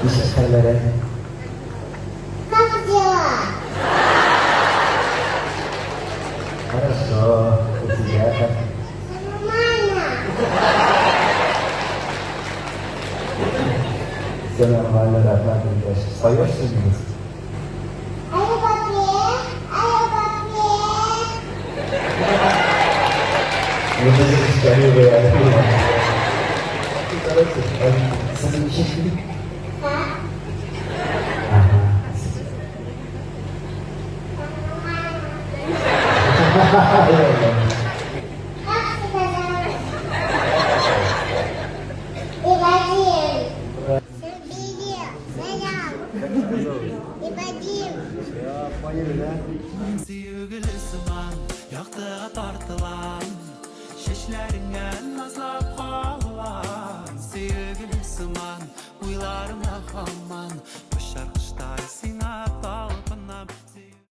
Ничек хәлләре? Как дела? Хорошо. У тебя как? Нормально. Все нормально, рәхмәт, Илдәш. Споешь что-нибудь? Алло, папе. Алло, папе. Вот это скорее. Короче, следующий. Как? Ага. Нормально. Как тебя зовут? Ивадим. Привет. Салам. Ивадим. Поняли, да? Сөйгеле сыман яктыга тартылам, Чәчләреңә назлап кагылам. Сөйгеле сыман уйларыма һаман.